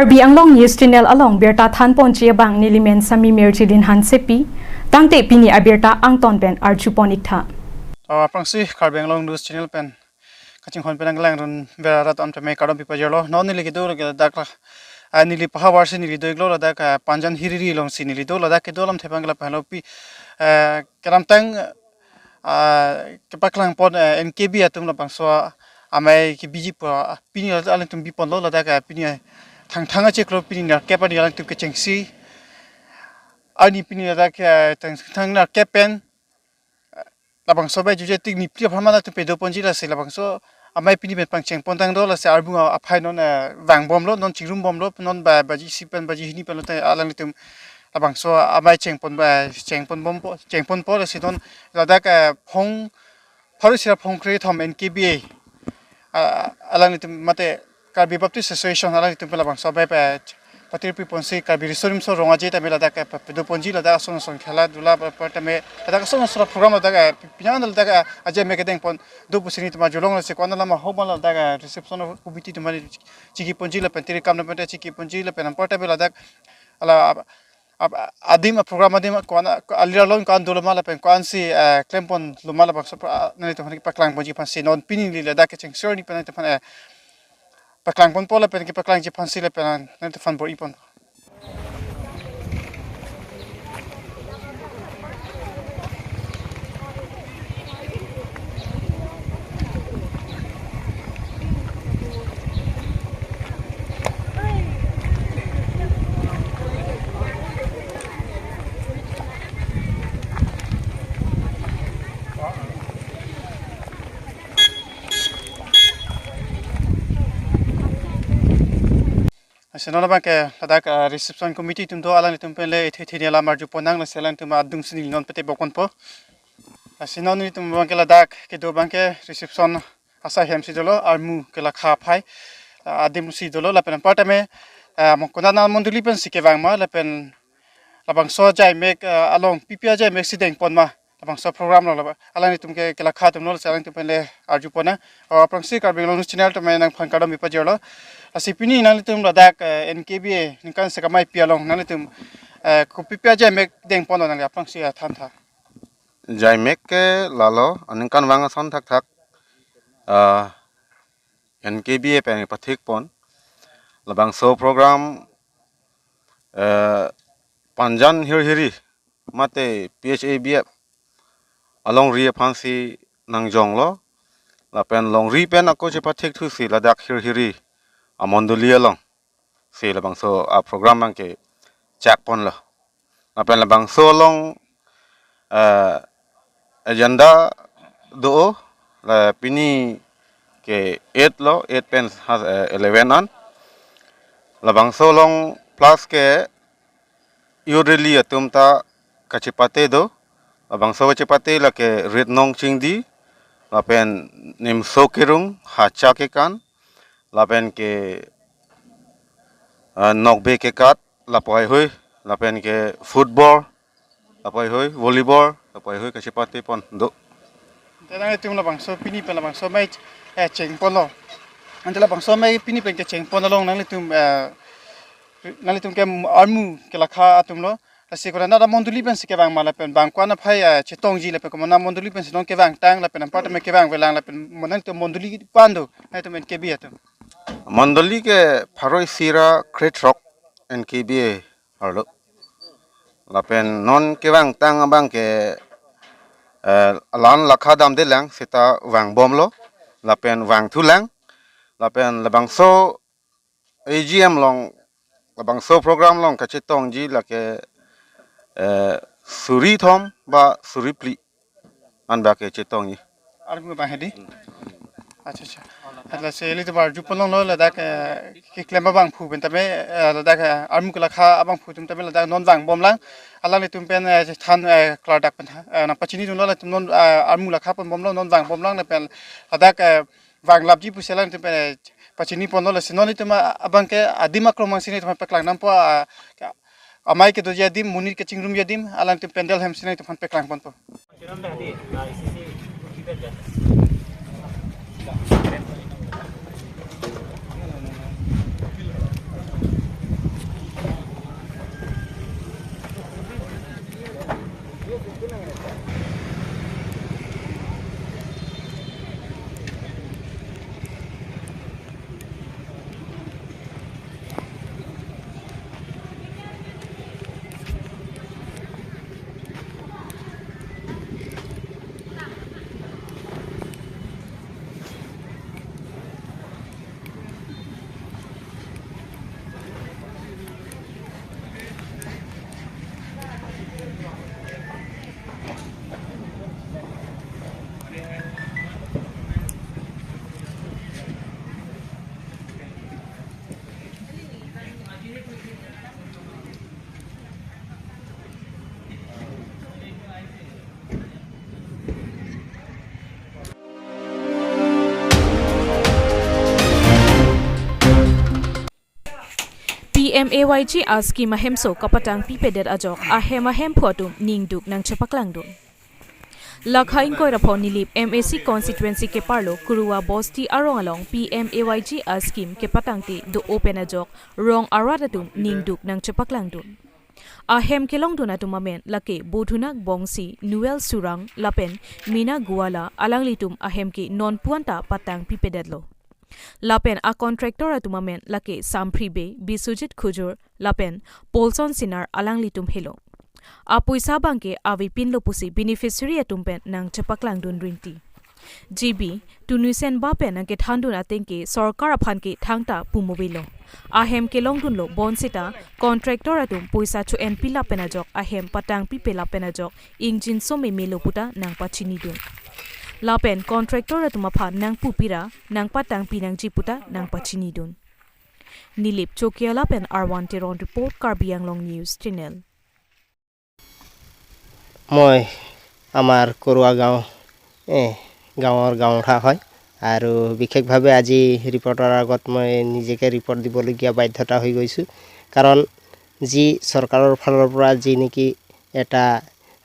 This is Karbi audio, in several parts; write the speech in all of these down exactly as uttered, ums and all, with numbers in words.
Karbi Anglong News Channel along birta thanponji abang nelimen Sami Mirjilin Hansepi, tangte pini abirta angton pen arjupon iktha. Oh, aphrangsi Karbi Anglong News Channel pen kachinghon pen nanglangrun bera rat on peme kardom pipajirlo. Non neli kedo lake ladak la, ah, neli pahavar si neli do-iklo ladak, ah, Panjan Hirhiri alongsi neli do, ladak kedo alamthe abang ke lapenlo pi, ah, kedamtang, ah, kepaklangpon, ah, N K B atum labangso amei kebiji pu, ah, pini alangtum biponlo ladak, ah, pini, ah, thangthang achiklo pini nerkep arni alangtum kechengsi. Arni pini ladak, ah, thangthang nerkep pen labangso bai juje tik nipli aphan ma latum pedoponji, lasi labangso amei pini pen pangchengpontang do, lasi armu aphai non, eh, vangbomlo, non chingrumbomlo, non ba, baji isi pen baji hini pen lote alanglitum labangso amei chengpon ba, chengponbompo, chengponpo, lasi non ladak, eh, phong pharo isi ra phong kre-thom N K B A, ah, alanglitum mate Karbi Baptist Association alanglitum pen labangso amei pa patir piponsi Karbi Riso Nimso Rong Aje tame ladak, eh, pa pedoponji ladak ason ason khela dula pa, pa tame ladak ason ason program ladak, eh, pi-, pinan ladak, eh, aje amei kedengpon do pusi nelitum arjulong, lasi ko-an alam ahok ma ladak, eh, reception committee atum chingkiponji lapen tiri kam lapen chingkiponji lapen anpar tame ladak ala ap-, adim aprogram adim ko-an a-, alir along ko-an dolo ma lapen ko-ansi, eh, klemponlo ma labangso pra-, ah, nanglitum aphan kepaklangponji aphansi non pini neli ladak kechengsi arni pen nanglitum aphan, eh, paklangponpo lapen kepaklangji aphansi lapen nanglitum aphan bor-iponpo. Lasi non abang ke ladak, ah, reception committee atum do, alanglitum pen le ithi ithi alam arjuponnang, lasi alanglitum adungsi neli non pete bokponpo. Lasi non nelitum abang ke ladak kedo abang ke reception asai hem si dolo, armu kelakha aphai, ah, adim si dolo, lapen anpar tame, ah, mo konat mondoli pensi kevang ma, lapen labangso ajaimek, ah, along pipi ajaimek si dengpon ma labangso program lo, laba alanglitum ke kelakha atum lo, lasi alanglitum pen le arjuponnang. Oh, aphrangsi Karbi Anglong News Channel atum nangphan kardom pipajirlo. Lasi pini nanglitum ladak, eh, N K B A ningkan sekamai pi along nanglitum, eh, kopipi ajaimek dengponlo nangli aphrangsi, eh, thantha. Ajaimek ke lalo, aningkanvang ason thakthak, ah, N K B A pen pathikpon. Labangso program, eh, Panjan Hirhiri mate P H A B F alongri aphansi nangjonglo. Lapen longri pen ako chepathikthusi ladak Hirhiri amondoli along si labangso aprogram abang kechakponlo. Lapen labangso along, eh, agenda do, la pini ke eight lo, eight pen ha, eh, eleven an. Labangso along plus ke youth rally atum ta kachepate do. Labangso kachepate lake rit nong chingdi, lapen nimso kerung, hacha kekan, lapen ke, ah, nokbe kekat, lapu heihui, lapen ke football, lapu heihui, volleyball, lapu heihui kachepatepon do. Te nanglitum labangso pini pen labangso amei, eh, chengponlo. Ante labangso amei pini pen kechengpon along nanglitum, eh, nanglitum ke armu kelakha atum lo. Lasi konat mondoli pensi kevang ma lapen bang ko-an aphai, eh, chetongji lapen konat mondoli pensi non kevangtang lapen anpar tame kevangvelang lapen mo nanglitum mondoli ko-an do, nanglitum N K B A atum? Mondoli ke pharo isi ra krethrok N K B A arlo. Lapen non kevangtang abang ke, eh, alan lakha damdelang seta vangbomlo. Lapen vangthulang. Lapen labangso A G M along, labangso program along kachetongji lake, eh, suri thom ba suri phli an bak kachetongji. Armu abang hedi? Acha, acha. Lasi ilitum arjupon longlo ladak, eh, keklem abangphu pen tame, eh, ladak, eh, armu kelakha abangphu atum tame ladak non vangbomlang. Alanglitum pen, eh, than, eh, klardak pen tha, eh, nangpachinidunlo latum non, eh, armu lakha ponbomlo, non vangbomlang lapen ladak, eh, vanglapji pusi alanglitum pen, eh, pachiniponlo, lasi non itum abang ke adim akrong abang si nelitum paklang nangpo, ah, amei kedoji adim, monit kechingrumji adim, alanglitum pandal hem si nelitum aphan paklangponpo. Lasi, ah, isi si, isi pen gas. Isi pen gas. M A Y G a-scheme ahemso kapatang pipedet ajok ahem ahemphu atum ningduk nangchepaklangdun. Lakha ingkoi ra pho Nilip M A C constituency keparlo Kuruwa Bosti arong along P M A Y G a-scheme kepatangte do-o pen ajok rong arat atum ningduk nangchepaklangdun. Ahem kelongdun atum amen lake Bodhunak Bongsi, Noel Surang lapen Mina Guala, alanglitum ahem ke non puan ta patang pipedetlo. Lapen a-contractor atum amen lake Samphri Bey, Biswajit Khujur lapen Polson Sinar alanglitum helo. Apoisa abangke avepinlo pusi beneficiary atum pen nangchepaklangdun rinti. G B, Tunusen Bey pen nangkethandun ateng ke sorkar aphan ke thangta pu mo avelo. Ahem kelongdunlo bonsita contractor atum poisa cho-enpi lapen ajok ahem patang pipe lapen ajok ingjinso memelo puta nangpachinidun. Lapen contractor atum aphan nangpu pira nangpatang pinangji puta nangpachinidun. Nilip Chokiala pen Arwan Teron report, Karbi Anglong News Channel. মই আমাৰ কৰুৱা গাঁও, এ, গাঁৱৰ গাঁওবুঢ়া হয়। আৰু বিশেষভাৱে আজি ৰিপৰ্টৰ আগত মই নিজকে ৰিপৰ্ট দিবলগীয়া বাধ্যতা হৈ গৈছোঁ। কাৰণ যি চৰকাৰৰ ফালৰ পৰা যি নেকি এটা,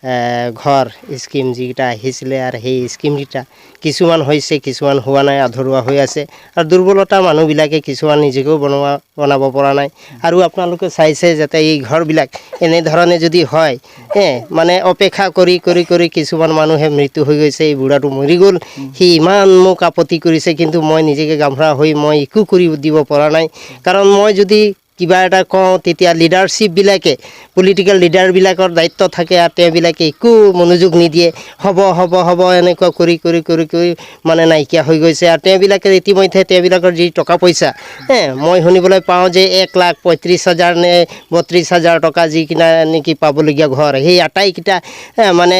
এ, ঘৰ স্কিম যিকেইটা আহিছিলে আৰু সেই স্কিমকেইটা কিছুমান হৈছে, কিছুমান হোৱা নাই, আধৰুৱা হৈ আছে। আৰু দুৰ্বলতা মানুহবিলাকে কিছুমান নিজকেও বনোৱা, বনাব পৰা নাই। আৰু আপোনালোকে চাইছে যাতে এই ঘৰবিলাক এনেধৰণে যদি হয়, এ, মানে অপেক্ষা কৰি, কৰি, কৰি কিছুমান মানুহে মৃত্যু হৈ গৈছে, এই বুঢ়াটো মৰি গ'ল, সি ইমান মোক আপত্তি কৰিছে, কিন্তু মই নিজকে গাঁওবুঢ়া হৈ মই একো কৰি দিব পৰা নাই। কাৰণ মই যদি কিবা এটা কওঁ, তেতিয়া লিডাৰশ্বিপবিলাকে, পলিটিকেল লিডাৰবিলাকৰ দায়িত্ব থাকে আৰু তেওঁবিলাকে একো মনোযোগ নিদিয়ে। হ'ব, হ'ব, হ'ব, এনেকুৱা কৰি, কৰি, কৰি, কৰি মানে নাইকিয়া হৈ গৈছে। আৰু তেওঁবিলাকে ইতিমধ্যে তেওঁবিলাকৰ যি টকা পইচা, হে, মই শুনিবলৈ পাওঁ যে এক লাখ পঁয়ত্ৰিশ হাজাৰ নে বত্ৰিশ হাজাৰ টকা যি কিনা নেকি পাবলগীয়া ঘৰ, সেই আটাইকেইটা, হে, মানে,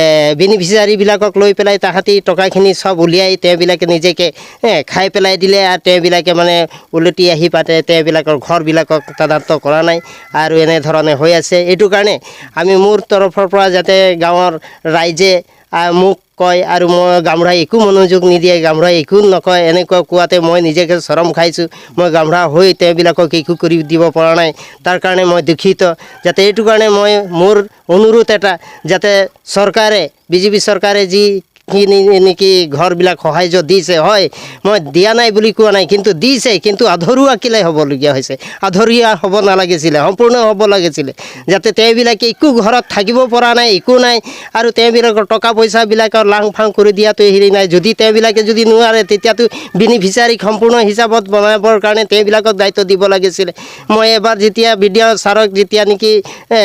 এ, বেনিফিচিয়াৰীবিলাকক লৈ পেলাই তাহাঁতি টকাখিনি চব উলিয়াই তেওঁবিলাকে নিজকে, এ, খাই পেলাই দিলে। আৰু তেওঁবিলাকে মানে উলটি আহি পাতে, তেওঁবিলাকৰ ঘৰবিলাকক তদন্ত কৰা নাই। আৰু এনেধৰণে হৈ আছে। এইটো কাৰণে আমি মোৰ তৰফৰ পৰা যাতে গাঁৱৰ ৰাইজে, আ, মোক কয় আৰু মই গাঁওবুঢ়াই একো মনোযোগ নিদিয়ে, গাঁওবুঢ়াই একো নকয়, এনেকুৱা কোৱাতে মই নিজকে চৰম খাইছোঁ। মই গাঁওবুঢ়া হৈ তেওঁবিলাকক একো কৰি দিব পৰা নাই, তাৰ কাৰণে মই দুখিত। যাতে এইটো কাৰণে মই মোৰ অনুৰোধ এটা, যাতে চৰকাৰে, বি জে পি চৰকাৰে যিখিনি নেকি ঘৰবিলাক সহায় দিছে, হয়, মই দিয়া নাই বুলি কোৱা নাই, কিন্তু দিছে, কিন্তু আধৰুৱা কেলে হ'বলগীয়া হৈছে? আধৰুৱা হ'ব নালাগিছিলে, সম্পূৰ্ণ হ'ব লাগিছিলে। যাতে তেওঁবিলাকে একো ঘৰত থাকিব পৰা নাই, একো নাই, আৰু তেওঁবিলাকৰ টকা পইচাবিলাকৰ লাং ফাং কৰি দিয়াটো হেৰি নাই। যদি তেওঁবিলাকে যদি নোৱাৰে, তেতিয়াতো বেনিফিচিয়াৰীক সম্পূৰ্ণ হিচাপত বনাবৰ কাৰণে তেওঁবিলাকক দায়িত্ব দিব লাগিছিলে। মই এবাৰ যেতিয়া বি ডি অ' ছাৰক যেতিয়া নেকি, এ,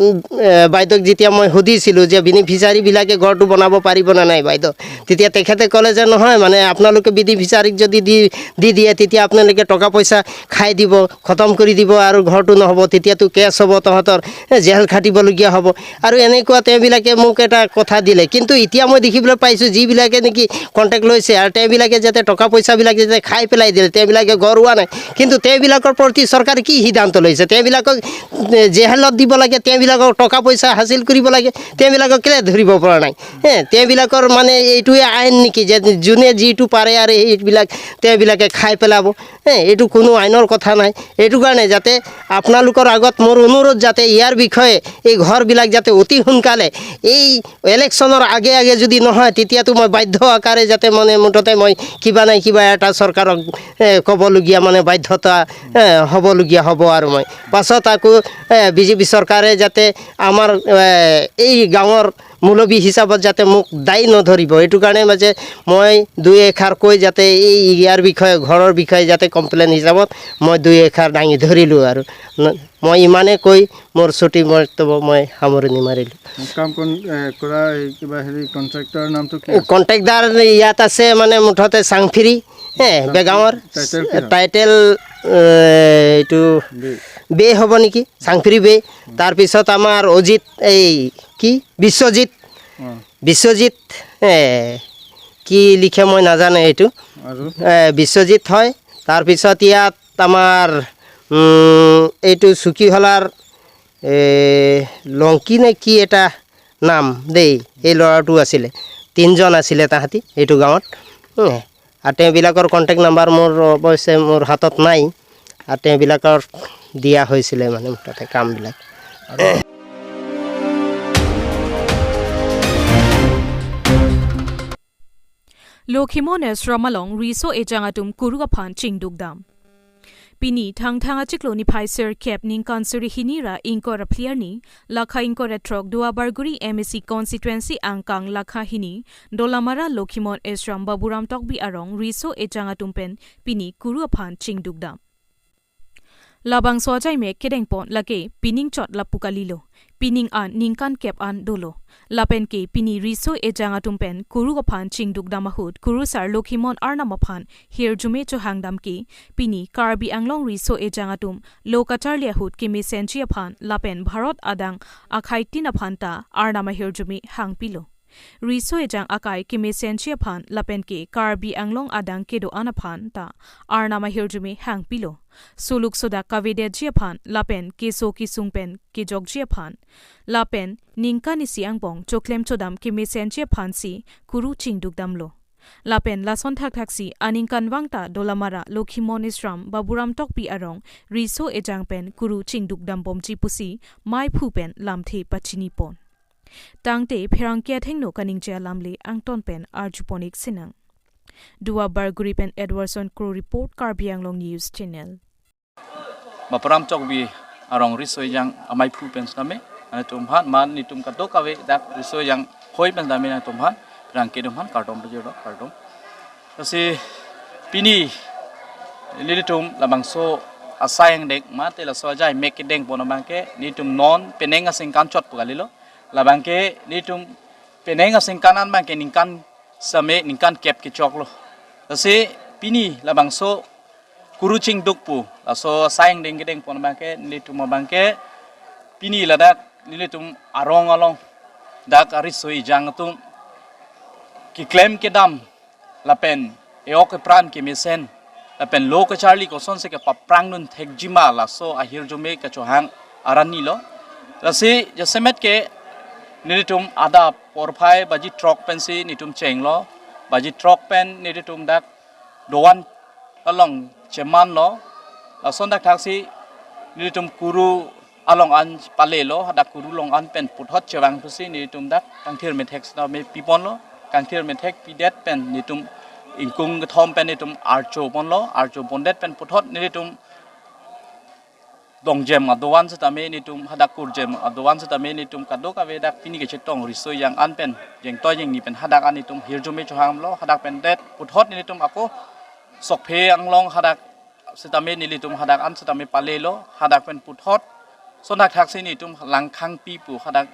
উম, এ, বাইদেউক যেতিয়া মই সুধিছিলোঁ যে বেনিফিচিয়াৰীবিলাকে ঘৰটো বনাব পাৰিব নে নাই বাইদেউ, তেতিয়া তেখেতে ক'লে যে নহয়, মানে আপোনালোকে বেনিফিচিয়াৰীক যদি দি, দি দিয়ে, তেতিয়া আপোনালোকে টকা পইচা খাই দিব, খতম কৰি দিব আৰু ঘৰটো নহ'ব, তেতিয়াতো কেছ হ'ব তহঁতৰ, এ, জেল খাটিবলগীয়া হ'ব। আৰু এনেকুৱা তেওঁবিলাকে মোক এটা কথা দিলে, কিন্তু এতিয়া মই দেখিবলৈ পাইছোঁ যিবিলাকে নেকি কণ্টেক্ট লৈছে আৰু তেওঁবিলাকে যাতে টকা পইচাবিলাক যাতে খাই পেলাই দিলে, তেওঁবিলাকে ঘৰ হোৱা নাই, কিন্তু তেওঁবিলাকৰ প্ৰতি চৰকাৰে কি সিদ্ধান্ত লৈছে? তেওঁবিলাকক, এ, জেলত দিব লাগে, তেওঁবিলাকক টকা পইচা হাচিল কৰিব লাগে, তেওঁবিলাকক কেলে ধৰিব পৰা নাই? হে, তেওঁবিলাকৰ মানে এইটোৱে আইন নেকি যে যোনে যিটো পাৰে আৰু সেইবিলাক তেওঁবিলাকে খাই পেলাব? হে, এইটো কোনো আইনৰ কথা নাই। এইটো কাৰণে যাতে আপোনালোকৰ আগত মোৰ অনুৰোধ, যাতে ইয়াৰ বিষয়ে, এই ঘৰবিলাক যাতে অতি সোনকালে এই ইলেকশ্যনৰ আগে আগে যদি নহয়, তেতিয়াতো মই বাধ্য আকাৰে যাতে মানে মুঠতে মই কিবা নাই কিবা এটা চৰকাৰক, এ, ক'বলগীয়া মানে বাধ্যতা, এ, হ'বলগীয়া হ'ব আৰু মই। পাছত আকৌ, এ, বি জে পি চৰকাৰে যাতে আমাৰ, এ, এই গাঁৱৰ মুৰব্বী হিচাপত যাতে মোক দায়ী নধৰিব, এইটো কাৰণে মানে মই দুই এষাৰ কৈ যাতে এই ইয়াৰ বিষয়ে, ঘৰৰ বিষয়ে যাতে কমপ্লেইন হিচাপত মই দুই এষাৰ দাঙি ধৰিলোঁ আৰু। ন-, মই ইমানে কৈ মোৰ চুটি বক্তব্য মই সামৰণি মাৰিলোঁ। কাম কোন, এ, কৰা এই কিবা হেৰি কণ্ট্ৰেক্টৰ নামটো কি? কণ্ট্ৰেক্টৰ ইয়াত আছে মানে মুঠতে চাংফিৰি, হে, চাংফিৰি। বেগাঁৱৰ। টাইটেল কি হয়? টাইটেল, এ, এইটো বে। বে হ'ব নেকি? চাংফিৰি বে। তাৰপিছত আমাৰ অজিত, এই কি? বিশ্বজিত। অ। বিশ্বজিত, এ, কি লিখে মই নাজানো এইটো। আৰু? এ, বিশ্বজিত হয়। তাৰপিছত ইয়াত আমাৰ, উম, এইটো চুকীহলাৰ, এ, লংকি নে কি এটা নাম দেই, এই ল'ৰাটো আছিলে। তিনিজন আছিলে তাহাঁতি এইটো গাঁৱত। উম, আৰু তেওঁবিলাকৰ কণ্টেক্ট নাম্বাৰ মোৰ অৱশ্যে মোৰ হাতত নাই। আৰু তেওঁবিলাকৰ দিয়া হৈছিলে মানে মুঠতে কামবিলাক। Lokhimon Ashram along riso ejang atum kuru aphan chingdukdam. Pini Thangthang achiklo niphai sirkep ningkan suri hini ra ingkoi ra phli arni, lakha ingkoi ra throk Duarbagori M A C constituency angkang lakha hini, Dolamara Lokhimon Ashram Baburam Tokbi arong riso ejang atum pen pini kuru aphan chingdukdam. Labangso ajaimek kedengpon lake pining chot lapu kalilo. Pining an ningkan kep an dolo. Lapen ke pini riso ejang atum pen kuru aphan chingdukdam ahut kurusar Lokhimon Arnam aphan hirjume chohangdam ke pini Karbi Anglong riso ejang atum lo kacharli ahut kemesenji aphan lapen Bharat adang akhaitin aphan ta Arnam ahirjume hangpilo. Riso ejang akai kemesenji aphan lapen ke Karbi Anglong adang kedo-an aphan ta Arnam ahirjume hangpilo. Suluk sodak kavedetji aphan lapen keso kesung pen kejokji aphan lapen ningkan isi angbong choklem chodam kemesenji aphansi kuru chingdukdamlo. Lapen lason thakthaksi aningkanvang ta Dolamara Lokhimon Ashram Baburam Tokbi arong riso ejang pen kuru chingdukdambomji pusi maiphu pen lamthe pachinipon. Tangte pherangke athengno kaningje alamle angton pen arjupon-ik sinang. Duarbagori pen Edwardson Kro report, Karbi Anglong News Channel. Baburam Tokbi arong riso ejang amaiphu pen sitame, anitum aphan, man nitum kadokave dak riso ejang hoi pen sitame nangtum aphan, pherangke atum aphan kardom pajirlo, kardom. Lasi pini nelitum labangso asai angdeng mate laso ajaimek kedengpon abangke nelitum non penang aningkan chot pu kalilo. Labangke nelitum penang aningkan an abangke ningkan same ningkan kep kechoklo. Lasi pini labangso kuru chingduk pu laso asai angdeng kedengpon abangke nelitum abangke pini ladak nelitum arong along dak ariso ejang atum keklem kedam lapen e-ok epran kemesen lapen lo kacharli kosonsi kepaprangdun thekji ma laso ahirjume kachohang arnilo. Lasi jasemet ke nelitum adap porphai baji throk pensi nelitum chenglo, baji throk pen nelitum dak dovan along chemanlo. Lason thakthaksi nelitum kuru along an palelo, hadak kuru along an pen puthot chevang pusi nelitum dak kangthir methek sitame piponlo. Kangthir methek pidet pen nelitum ingkung kethom pen nelitum archo ponlo, archo pondet pen puthot nelitum dongjem adovan sitame nelitum, hadak kurjem adovan sitame nelitum kadokave dak pini kachetong riso ejang an pen jengtoi jengni pen hadak an nelitum hirjume chohanglo. Hadak pen det puthot nelitum ako Sokphe Anglong hadak sitame nelitum hadak an sitame palelo, hadak pen puthot lason thakthaksi nelitum Langkhangpi pu hadak,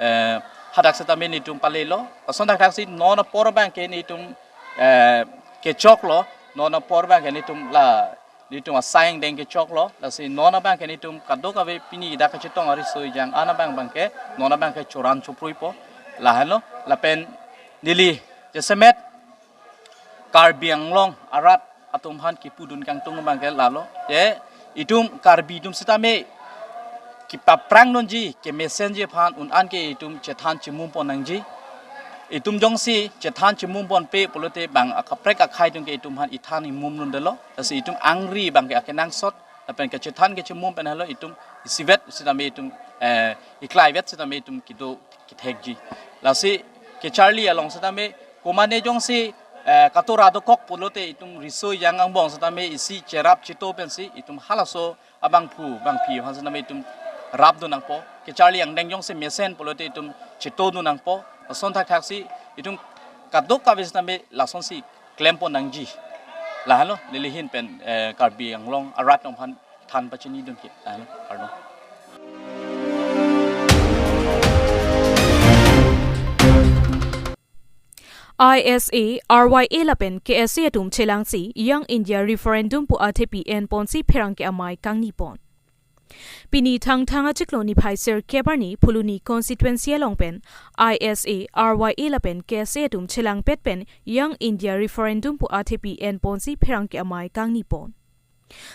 eh, hadak sitame nelitum palelo. Lason thakthaksi non apor abangke nelitum, eh, kechoklo, non apor abangke nelitum la nelitum asai angdeng kechoklo. Lasi non abangke nelitum kadokave pini dak kachetong ariso ejang an abang abangke non abangke choran chopruipo, lahenlo. Lapen neli jasemet Karbi Anglong arat atum aphan kipudun kangtung abangke lalo. Te itum Karbi atum sitame kepaprangdunji, kemesenji aphan un-an ke itum chethan chimum pon nangji. Itum jongsi chethan chimum ponpe pulote bang akaprek akhai atum ke itum aphan ithan imumdundelo. Lasi itum angri abangke akenangsot lapen kachethan kachimum pen henlo itum isivet sitame itum, eh, iklaivet sitame itum kedo kethekji. Lasi kacharli along sitame komane jongsi, eh, katora dokok pulote itum riso ejang angbong sitame isi cherap cheto pensi itum halaso abangphu bangphi aphan sitame itum rapdun nangpo. Kacharli angdeng jongsi mesen pulote itum chetodun nangpo. Lason thakthaksi itum kadokave sitame lasonsi klempon nangji. Lahenlo neli ahin pen, eh, Karbi Anglong arat atum aphan than pachinidun ke. Lahenlo, kardom. I S A, R Y A lapen K S A atum chelangsi Young India Referendum pu athepi enponsi pherangke amei kangnipon. Pini Thangthang achiklo niphai sirkep arni Phuloni constituency along pen I S A, R Y A lapen K S A atum chelangpet pen Young India Referendum pu athepi enponsi pherangke amei kangnipon.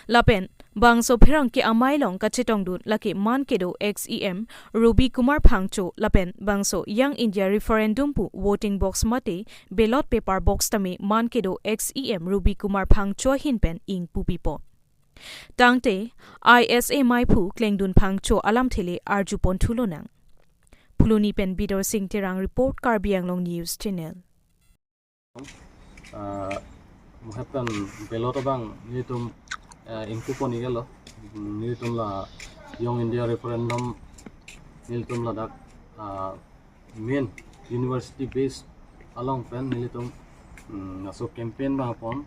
Lapen bangso pherangke amei along kachetongdun lake man kedo ex E M Robi Kumar Phangcho lapen bangso Young India Referendum pu voting box mate ballot paper box tame man kedo ex E M Robi Kumar Phangcho ahin pen ingpupipon. Tangte, I S A maiphu Klengdun Phangcho alamthe le arjupon thulonang. Phuloni pen Bidor Sing Terang report, Karbi Anglong News Channel. Ah, muhet pen ballot abang nelitum, ah, ingpu pon iklo. Nelitum la Young India Referendum nelitum ladak, ah, main university base along pen nelitum, mm, laso campaign abang pon,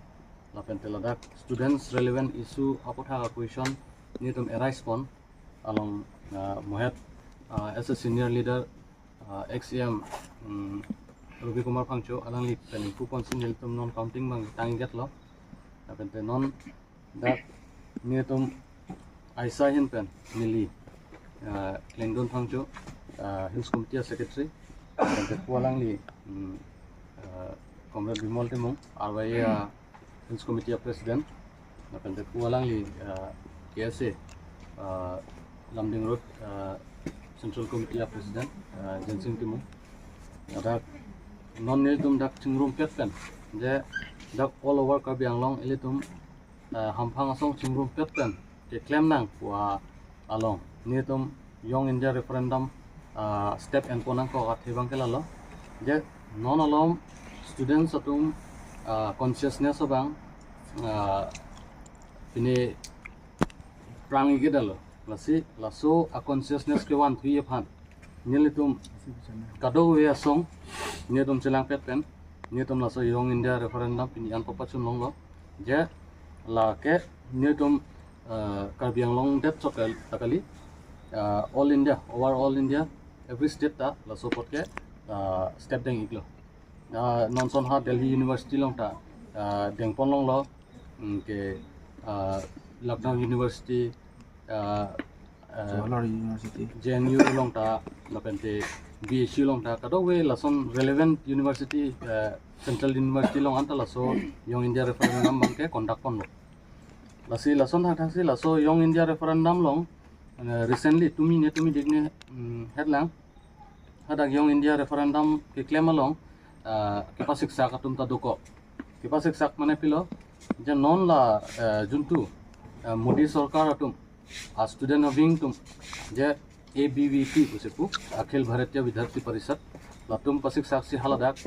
lapen te ladak students relevant issue aputhak a-question nelitum arise pon along, ah, muhet, ah, as a senior leader, ah, ex C M, mm, Ravi Kumar Phangcho alangli pen ingpu ponsi nelitum non counting abang tang iklo. Lapen te non dak nelitum I S A ahin pen neli, ah, Klengdun Phangcho, ah, Hills Committee a-secretary, lapen te pu alangli, mm, ah, Comrade Bimol Timung, R Y A, ah, Hills Committee a-president, lapen te pu alangli, ah, K S A, ah, Lumding Road, ah, Central Committee a-president, ah, Jensing Timung. Dak non nelitum dak chingrumpet pen, je dak all over Karbi Anglong ilitum, ah, hamphang asong chingrumpet pen keklem nang pu along nelitum Young India Referendum, ah, step en pon nangkok athe abang ke lalo. Je non alom students atum, ah, consciousness abang, ah, pine prang ikdetlo. Lasi laso a-consciousness kevanthu aphan nelitum kadokave asong nelitum chelangpet pen nelitum laso Young India Referendum pini an papachun longlo. Je lake nelitum, ah, Karbi Anglong det chot ta kali, ah, all India, over all India, every state ta laso apot ke, ah, step deng iklo. Ah, non son ha Delhi University along ta, ah, deng pon longlo, mm, ke, ah, Lucknow University, ah, ah, Jawaharlal University. J N U along ta, lapen te B H U along ta, kadokave lason relevant university, ah, Central University along anta laso Young India Referendum abang ke conduct ponlo. Lasi lason thakthak si laso Young India Referendum along, eh, recently tumi ne tumi dik ne, mm, headline hadak Young India Referendum keklem along, ah, kepasiksak atum ta dokok. Kepasiksak mane pilo, je non la, eh, juntu, eh, Modi Sorkar atum, ah, student wing atum, je A B V P pusi pu, Akhil Bharatiya Vidyarthi Parishad, latum pasiksak si haladak,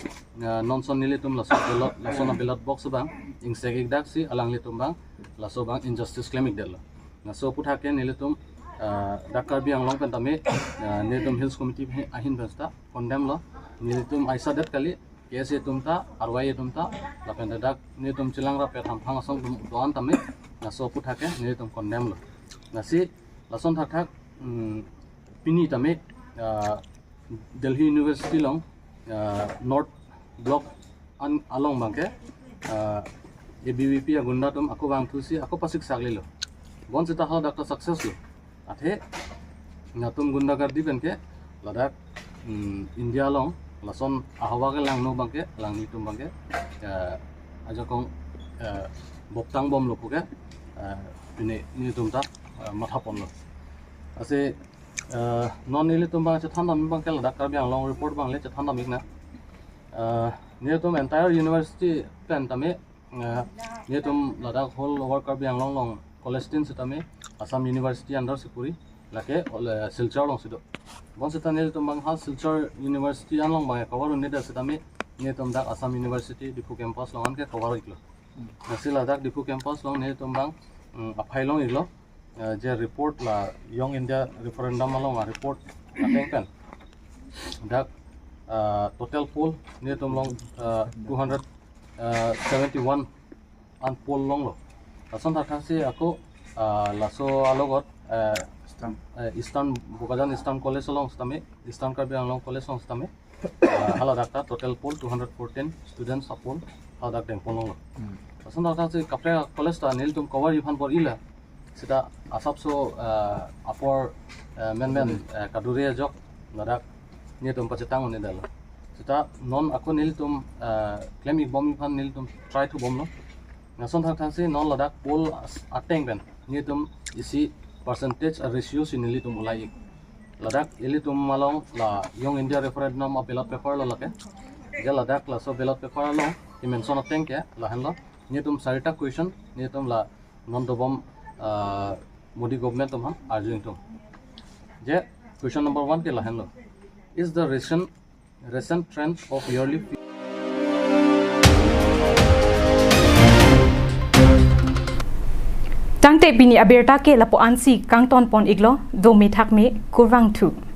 eh, non son nelitum laso ballot, laso na ballot box abang ingsek ikdak si alanglitum abang laso abang injustice klem ikdetlo. Laso aphuthak ke nelitum, ah, dak Karbi Anglong pen tame, ah, nelitum Hills Committee ahin pen ta condemn lo. Nelitum I S A det kali, K S A atum ta, R Y A atum ta, lapen dak nelitum chelang rapet hamphang asong atum do-an tame, laso aphuthak ke nelitum condemn lo. Lasi lason thakthak, mm, pini tame, ah, Delhi University along, ah, North Block an along abang ke, ah, A B V P agunda atum ako vangthu si ako pasiksak lelo. Bonsita haladak ta success lo. Athe latum gundagardi pen ke ladak, mm, India along lason ahavar kelangno abang ke, alanglitum abang ke, ah, ajakong, ah, boptang bomlo pu ke, ah, pini nelitum ta, ah, matha ponlo. Lasi, ah, non nelitum abang chethan dam abang ke ladak Karbi Anglong report abang le chethan dam iknang. Ah, nelitum entire university pen tame, ah, nelitum ladak whole over Karbi Anglong along college tin sitame Assam University under si kuri, lake ole Silchar alongsi do. Bonsita nelitum abang ha Silchar University along abang cover un-edet sitame nelitum dak Assam University Diphu campus along an ke cover iklo. Lasi ladak Diphu campus along nelitum abang, mm, aphai long iklo, eh, je report la Young India Referendum along a-report ateng pen dak, eh, total poll nelitum along, eh, two hundred seventy-one an poll longlo. Lason thakthak si ako, eh, laso alogot, eh, Eastern. Eh, Eastern, Bokajan Eastern College along sitame, Eastern Karbi Anglong College along sitame, ah, haladak ta total poll two hundred fourteen students a-poll haladak deng pon longlo. Hmm. Lason thakthak si kaprek college ta nelitum cover iphan bor ila. Sita asapso, ah, apor, ah, menmen, ah, kadure ajok ladak nelitum pachetang un-edetlo. Sita non ako nelitum, ah, klem ikbom iphan nelitum try thu bomlo. Lason thakthak si non ladak poll as-, ateng pen nelitum isi percentage a-ratio si nelitum ulai ik. Ladak ilitum along la Young India Referendum a-ballot paper lo lake. Je ladak laso ballot paper along i-mention ateng ke lahenlo. Nelitum sarita question, nelitum la non dobom, uh, Modi government atum aphan arju ingtung. Je question number one ke lahenlo. Is the recent recent trend of yearly fee Tangte pini abirta ke lapu-ansi kangton pon iklo, dome thakme, kurvangthu.